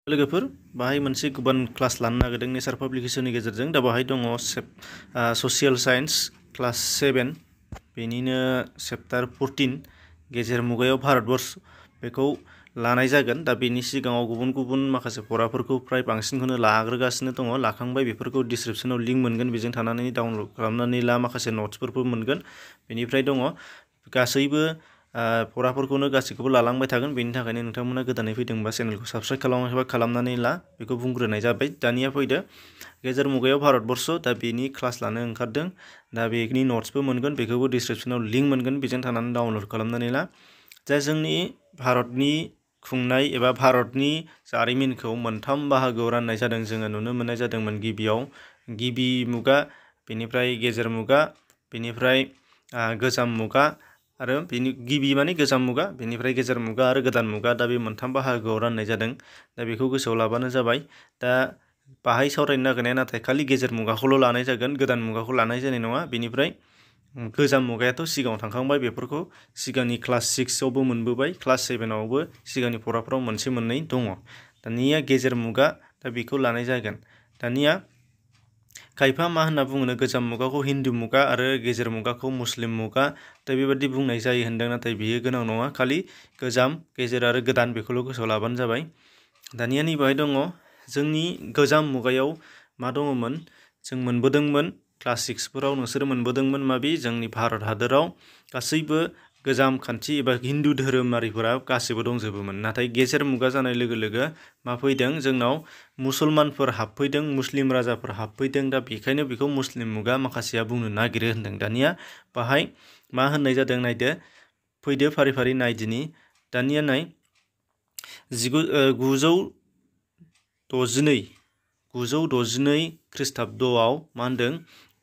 लोगोफोर बाहाय मोनसे गुबुन क्लास लानो नागिरदों नेचार पाब्लिकेशननि गेजेरजों दा बाहाय दङ ससियेल साइन्स क्लास 7 बेनिनो चैप्टार 14 गेजेर मुगायाव भारतवर्ष बेखौ लानाय जागोन दा बेनि सिगाङाव गुबुन गुबुन माखासे फराफोरखौ फ्राय बांसिनखौनो लाग्रोगासिनो दङ लाखांबाय बेफोरखौ डिसक्रिप्शनाव लिंक मोनगोन बेजों थानानै डाउनलड खालामनानै ला माखासे नोट्सफोरबो मोनगोन बेनिफ्राय दङ गासैबो फराफोरखौनो गासैखौबो लालांबाय थागोन बेनि थाखायनो नोंथांमोना गोदानै फैदोंबा चेनेलखौ साबस्क्राइब खालामनानै ला बेखौ बुंग्रोनाय जाबाय दानिया फैदो गेजेर मुगायाव भारतवर्ष दा बेनि क्लास लानो ओंखारदों दा बेनि नोट्सबो मोनगोन बेखौबो डिसक्रिप्शनाव लिंक मोनगोन बेजों थानानै डाउनलड खालामनानै ला जा जोंनि भारतनि खुंनाय एबा भारतनि जारिमिनखौ मोनथाम बाहागोआव राननाय जादों जोङो नुनो मोननाय जादोंमोन गिबि मुगा बेनिफ्राय गेजेर मुगा बेनिफ्राय गोजाम मुगा आरो बेनि गिबि माने गोजाम मुगा बेनिफ्राय गेजेर मुगा आरो गोदान मुगा दा बे मोनथाम बाहागोआव राननाय जादों दा बेखौ गोसोआव लाबानो जाबाय दा बाहाय सावरायनो नागिरनाया नाथाय खालि गेजेर मुगाखौल' लानाय जागोन गोदान मुगाखौ लानाय जानाय नङा बेनिफ्राय गोजाम मुगायाथ' सिगाङाव थांखांबाय बेफोरखौ सिगांनि क्लास 6आवबो मोनबोबाय क्लास 7आवबो सिगांनि फराफोराव मोनसे मोननै दङ दानिया गेजेर मुगा दा बेखौ लानाय जागोन दानिया खायफा मा होनना बुङो गोजाम मुगाखौ हिन्दु मुगा आरो गेजेर मुगाखौ मुस्लिम मुगा दा बेबायदि बुंनाय जायो होनदों नाथाय बेयो गोनां नङा खालि गोजाम गेजेर आरो गोदान बेखौल' गोसोआव लाबानो जाबाय दानिया नैबेहाय दङ जोंनि गोजाम मुगायाव मा दङमोन जों मोनबोदोंमोन क्लास 6फोराव नोंसोर मोनबोदोंमोन माबि जोंनि भारत हादराव गासैबो गोजाम खान्थि एबा हिन्दु धोरोमारिफोरा गासैबो दंजोबोमोन नाथाय गेजेर मुगा जानाय लोगो लोगो मा फैदों जोंनाव मुसलमानफोर हाबफैदों मुस्लिम राजाफोर हाबफैदों दा बेखायनो बेखौ मुस्लिम मुगा माखासेया बुंनो नागिरो होनदों दानिया बाहाय मा होननाय जादों नायदो फैदो फारि फारि नायदिनि दानिया नाय 962 ख्रीष्टाब्दआव मा होनदों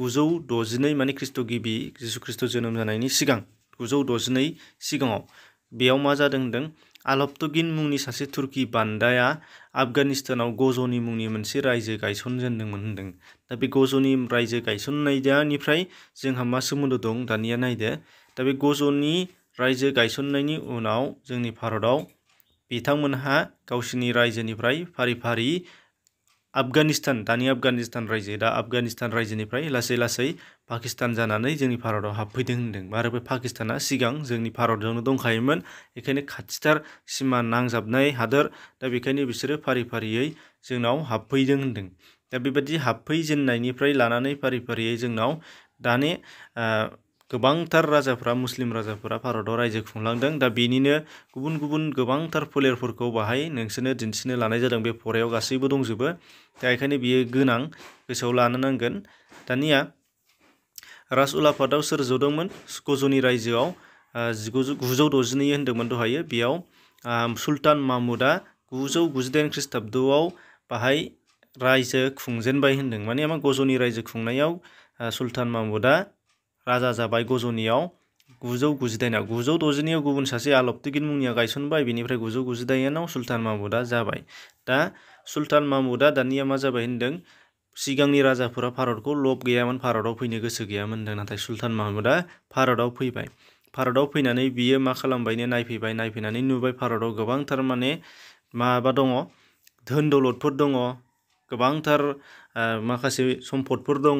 962 माने ख्रीष्ट गिबि जिसु ख्रीष्ट जोनोम जानायनि सिगां 962 सिगाङाव बेयाव मा जादों होनदों आलब्तगिन मुंनि सासे तुर्की बान्दाया आफगानिस्तानाव गजनी मुंनि मोनसे रायजो गायसनजेनदोंमोन होनदों दा बे गजनी रायजो गायसननायनिफ्राय जोंहा मा सोमोन्दो दं दानिया नायदो दा बे गजनी रायजो गायसननायनि उनाव जोंनि भारतआव बिथांमोनहा गावसिनि रायजोनिफ्राय फारि फारि आफगानिस्तान दानि आफगानिस्तान रायजो दा आफगानिस्तान रायजोनिफ्राय लासै लासै पाकिस्तान जानानै जोंनि भारतआव हाबफैदों होनदों आरो बे पाकिस्ताना सिगां जोंनि भारतजोंनो दंखायोमोन बेखायनो खाथिथार सिमा नांजाबनाय हादोर दा बेखायनो बिसोरो फारि फारियै जोंनाव हाबफैदों होनदों दा बेबायदि हाबफैजेननायनिफ्राय लानानै फारि फारियै जोंनाव दानि गोबांथार राजाफ्रा मुस्लिम राजाफोरा भारतआव रायजो खुंलांदों दा बेनिनो गुबुन गुबुन गोबांथार फोलेरफोरखौ बाहाय नोंसोरनो दिन्थिनो लानाय जादों बे फरायाव गासैबो दंजोबो दा बेखायनो बियो गोनां गोसोआव लानो नांगोन दानिया राजउलाफादाव सोर जदोंमोन गजनी रायजोआव 962 होन्दोंमोन दहायो बेयाव सुल्तान महमुदा 998 ख्रीष्टाब्दआव बाहाय रायजो खुंजेनबाय होन्दों माने मा गजनी रायजो खुंनायाव सुल्तान महमुदा राजा जाबाय गजनीयाव 998आव 962आव गुबुन सासे आलब्तगिन मुंनिया गायसनबाय बेनिफ्राय 998आव सुल्तान महमुदा जाबाय दा सुल्तान महमुदा दानिया मा जाबाय होन्दों सिगांनि राजाफोरा भारतखौ लब गैयामोन भारतआव फैनो गोसो गैयामोन होन्दों नाथाय सुल्तान महमुदा भारतआव फैबाय भारतआव फैनानै बियो मा खालामबायनो नायफैनानै नुबाय भारतआव गोबांथार माने माबा दङ धोन दौलतफोर दङ गोबांथार माखासे सम्पदफोर दङ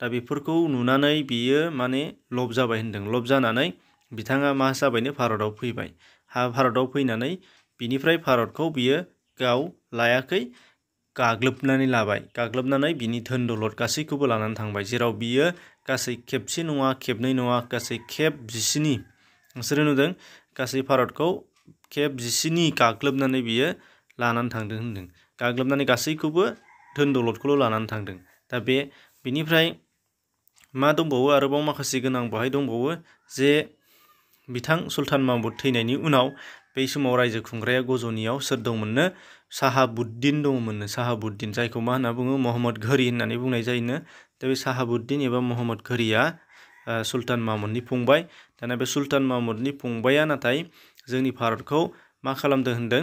दा बेफोरखौ नुनानै बियो माने लब जाबाय होन्दों लब जानानै बिथाङा मा जाबायनो भारतआव फैबाय भारतआव फैनानै बिनिफ्राय भारतखौ बियो गाव लायाखै गाग्लोबनानै लाबाय गाग्लोबनानै बिनि धोन दौलत गासैखौबो लानानै थांबाय जेराव बियो गासै खेबसे नङा खेबनै नङा गासै खेब 17 नोंसोरो नुदों गासै भारतखौ खेब 17 गाग्लोबनानै बियो लानानै थांदों होन्दों गाग्लोबनानै गासैखौबो धोन दौलतखौल' लानानै थांदों दा बेनिफ्राय मा दंबावो आरोबाव माखासे गोनां बाहाय दंबावो जे बिथां सुल्तान महमुद थैनायनि उनाव बै समाव रायजो खुंग्राया गजनीयाव सोर दंमोननो साहाबुद्दिन दंमोननो साहाबुद्दिन जायखौ मा होनना बुङो महम्मद घोरी होननानै बुंनाय जायोनो दा बे साहाबुद्दिन एबा महम्मद घोरीया सुल्तान महमुदनि फंबाय दाना बे सुल्तान महमुदनि फंबाया नाथाय जोंनि भारतखौ मा खालामदों होन्दों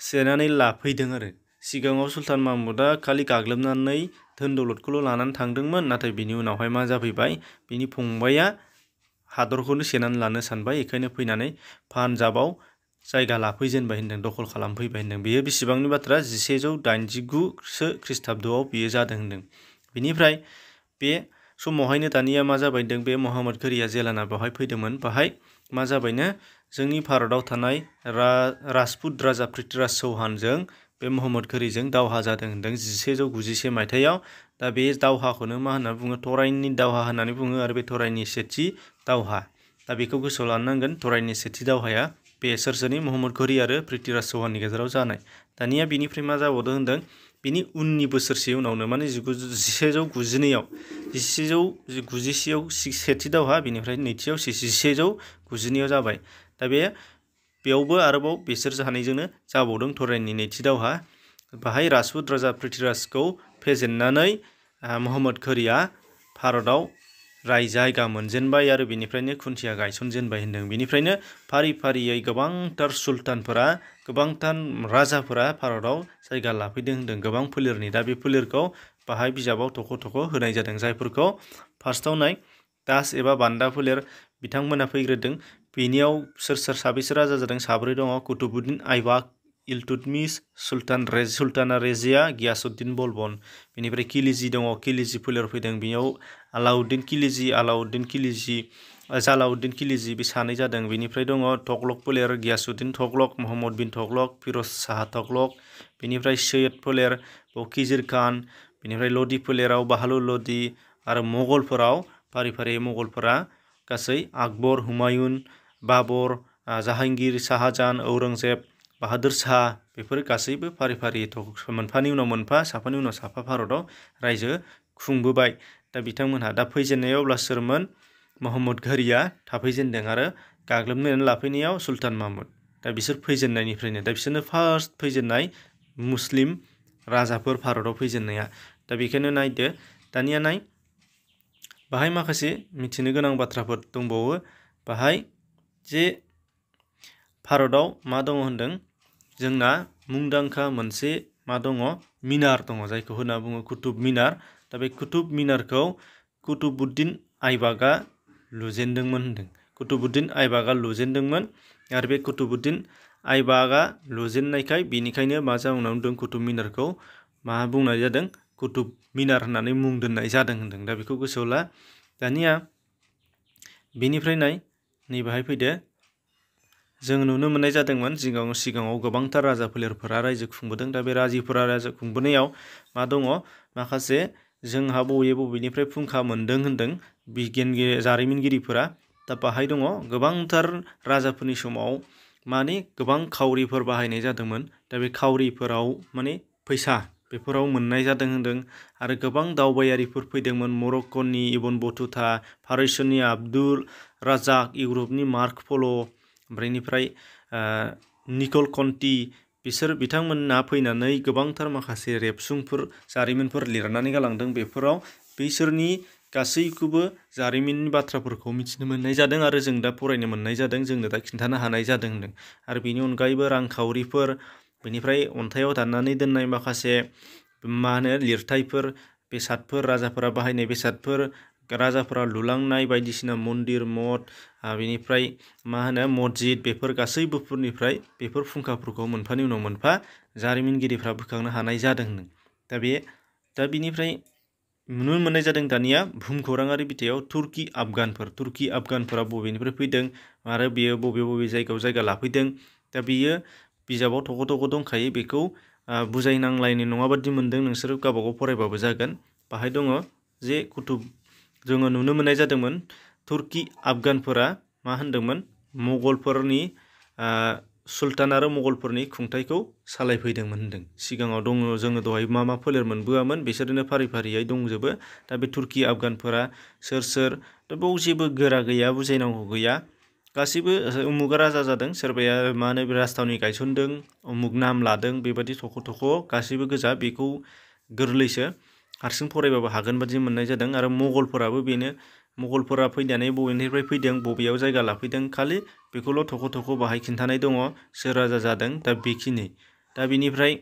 सेनानै लाफैदों आरो सिगाङाव सुल्तान महमुदा खालि गाग्लोबनानै धोन दौलतखौल' लानानै थांदोंमोन नाथाय बिनि उनावहाय मा जाफैबाय बिनि फंबाया हादरखौनो सेनानै लानो सानबाय बेखायनो फैनानै पान्जाबाव जायगा लाफैजेनबाय होनदों, दखल खालामफैबाय होनदों। बेयो बेसेबांनि बाथ्रा? 1189 ख्रीष्टाब्दआव बेयो जादों होनदों। बेनिफ्राय बे समावहायनो दानिया मा जाबाय होनदों? बे मुहाम्मद घोरिया जेलाना बेवहाय फैदोंमोन। बाहाय मा जाबायनो? जोंनि भारताव थानाय राजपुत राजा पृथ्वीराज चौहानजों बे मुहाम्मद घोरिजों दावहा जादों होनदों 1191 मायथाइयाव। दा बे दावहाखौनो मा होनना बुङो? तराइननि दावहा होननानै बुङो। आरो बे तराइननि सेथि दावहा। दा बेखौ गोसोआव लानो नांगोन। तराइननि सेथि दावहाया बे सोरनि? मुहाम्मद घोरि आरो पृथ्वीराज चौहाननि गेजेराव जानाय। दानिया बेनिफ्राय मा जाबावदों होनदों? बिनि उननि बोसोरसे उनावनो माने 1192आव 1191आव सेथि दावहा, बेनिफ्राय नैथियाव 1192आव जाबाय। दा बेयावबो आरोबाव बिसोर सानैजोंनो जाबावदों तराइननि नैथि दावहा। बाहाय राजपुत राजा पृथ्वीराजखौ फेजेननानै मुहाम्मद घोरिया भारताव जायगा मोनजेनबाय आरो बेनिफ्रायनो खुन्थिया गायसनजेनबाय होनदों। बेनिफ्रायनो फारि फारियै गोबांथार सुल्तानफोरा, गोबांथार राजाफोरा भारताव जायगा लाफैदों होनदों, गोबां फोलेरनि। दा बे फोलेरखौ बाहाय बिजाबाव थख' थख' होनाय जादों। जायफोरखौ फार्स्टआव नाय, दास एबा बान्दा फोलेर बिथांमोना फैग्रोदों। बेनियाव सोर साबेसे राजा जादों? 4 दङ। कुतुबुद्दीन आइबाक, इल्तुतमिश, सुल्ताना रेजिया, गियासुद्दीन बलबन। बेनिफ्राय खिलिजि दङ। खिलिजि फोलेर फैदों। बेयाव जालाउद्दीन खिलिजि बे सानै जादों। बेनिफ्राय दङ तुगलक फोलेर, गियासुद्दीन तुगलक, मुहम्मद बिन तुगलक, फिरोज शाह तुगलक। बेनिफ्राय सैयद फोलेर खिजिर खान। बेनिफ्राय ल'धि फोलेराव बाहादुर ल'धि। आरो मंगलफोराव फारि फारि मंगलफोरा गासै आकबर, हुमायून, बाबर, जाहांगीर, शाहजाहान, औरंगजेब, बाहादुर शाह, बेफोर गासैबो फारि फारि मोनफानि उनाव मोनफा, साफानि उनाव साफा भारताव रायजो खुंबोबाय। दा बिथांमोनहा दा फैजेननायाव अब्ला सोरमोन? मुहाम्मद घोरिया थाफैजेनदों आरो गाग्लोबनानै लाफैनायाव सुल्तान महमुद। दा बिसोर फैजेननायनिफ्रायनो, दा बिसोरनो फार्स्ट फैजेननाय मुस्लिम राजाफोर भारताव फैजेननाया। दा बेखायनो नायदो, दानिया नाय, बाहाय माखासे मिथिनो गोनां बाथ्राफोर दंबावो। बाहाय जे भारताव मा दङ होनदों? जोंना मुंदांखा मोनसे मा दङ? मिनार दङ, जायखौ होनना बुङो कुतुब मिनार। दा बे कुतुब मिनारखौ कुतुबुद्दीन आइबाकआ लुजेनदोंमोन होनदों। कुतुबुद्दीन आइबाकआ लुजेनदोंमोन। आरो बे कुतुबुद्दीन आइबाकआ लुजेननायखाय बेनिखायनो मा जाहोनाव दं? कुतुब मिनारखौ मा बुंनाय जादों? कुतुब मिनार होननानै मुं दोननाय जादों होनदों। दा बेखौ गोसोआव ला। दानिया बेनिफ्राय नाय, नैबेहाय फैदो। जों नुनो मोननाय जादोंमोन सिगाङाव गोबांथार राजा फोलेरफोरा रायजो खुंबोदों। दा बे राजाफोरा रायजो खुंबोनायाव मा दङ? माखासे जोंहा बबेनिफ्राय फुंखा मोनदों होनदों जारिमिनगिरिफोरा। दा बाहाय दङ गोबांथार राजाफोरनि समाव माने गोबां खाउरिफोर बाहायनाय जादोंमोन। दा बे खाउरिफोराव माने फैसा बेफोराव मोननाय जादों होनदों। आरो गोबां दावबायारिफोर फैदोंमोन। मरक्क'नि इबन बतुता, फारिसनि आब्दुल राजाक, इउरपनि मार्क पल', ओमफ्राय निकल कन्टी, बिसोर बिथांमोना फैनानै गोबांथार माखासे रेबसुंफोर, जारिमिनफोर लिरनानै गालांदों। बेफोराव बिसोरनि गासैखौबो जारिमिननि बाथ्राफोरखौ मिथिनो मोननाय जादों आरो जों दा फरायनो मोननाय जादों, जोंनो दा खिन्थानो हानाय जादों होनदों। आरो बेनि अनगायैबो रांखावरिफोर, बेनिफ्राय अन्थाइआव दाननानै दोननाय माखासे लिरथाइफोर, बेसादफोर, राजाफोरा बाहायनाय बेसादफोर, राजाफोरा लुलांनाय बायदिसिना मन्दिर, मठ, बेनिफ्राय मस्जिद, बेफोर गासैबोफोरनिफ्राय बेफोर फुंखाफोरखौ मोनफानि उनाव मोनफा जारिमिनगिरिफ्रा बोखांनो हानाय जादों होनदों। दा बेनिफ्राय नुनो मोननाय जादों दानिया भुमखौराङारि बिथायाव तुर्की आफगानफोरा बबेनिफ्राय फैदों आरो बेयो बबे जायगायाव जायगा लाफैदों। दा बेयो बिजाबाव थख' थख' दंखायो। बेखौ बुजायनांलायनाय नङा बादि मोनदों, नोंसोरो गावबागाव फरायबाबो जागोन। बाहाय दङ जे जोङो नुनो मोननाय जादोंमोन तुर्की आफगानफोरा मा होनदोंमोन? मुगलफोरनि सुल्तान आरो मुगलफोरनि खुंथाइखौ सालायफैदोंमोन होनदों। सिगाङाव दङ, जोङो दहाय मा फोलेर मोनबोआमोन, बिसोरनो फारि फारियै दंजोबो। दा बे तुर्की आफगानफोरा सोर? दा बेयाव जेबो गोरा गैया, बुजायनांगौ गैया। गासैबो उमुगा राजा जादों, सोरबाया राजथावनि गायसनदों, उमुग नाम लादों, बेबादि थख' थख' गासैबो गोजा। बेखौ गोरलैसो, हारसिं फरायबाबो हागोन बादि मोननाय जादों। आरो मुगलफोराबो बेनो, मुगलफोरा फैनानै बबेनिफ्राय फैदों, बबेयाव जायगा लाफैदों, खालि बेखौल' थख' थख' बाहाय खिन्थानाय दङ, सोर राजा जादों। दा बेखिनि। दा बेनिफ्राय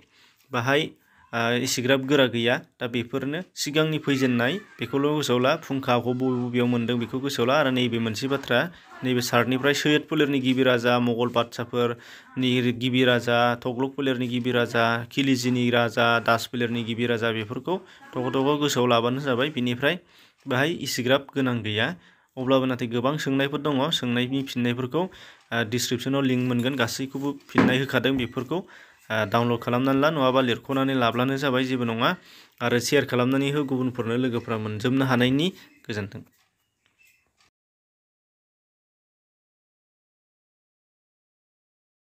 बाहाय इसिग्राब गोरा गैया। दा बेफोरनो सिगांनि फैजेननाय बेखौल' गोसोआव ला, फुंखाखौ बबेयाव मोन्दों बेखौ गोसोआव ला, आरो नैबे मोनसे बाथ्रा, नैबे चार्टनिफ्राय सैयद फोलेरनि गिबि राजा, मुगल बादशाहफोरनि गिबि राजा, थग्लक फोलेरनि गिबि राजा, खिलिजिनि राजा, दास फोलेरनि गिबि राजा, बेफोरखौ थख' गोसोआव लाबानो जाबाय। बिनिफ्राय बेहाय इसिग्राब गोनां गैया। अब्लाबो नाथाय गोबां सोंनायफोर दङ। सोंनायनि फिननायफोरखौ डिसक्रिपसनाव लिंक मोनगोन, गासैखौबो फिननाय होखादों। बेफोरखौ डाउनलड खालामनानै ला, नङाबा लिरख'नानै लाब्लानो जाबाय, जेबो नङा। आरो शेयार खालामनानै हो गुबुनफोरनो, लोगोफ्रा मोनजोबनो हानायनि। गोजोन्थों।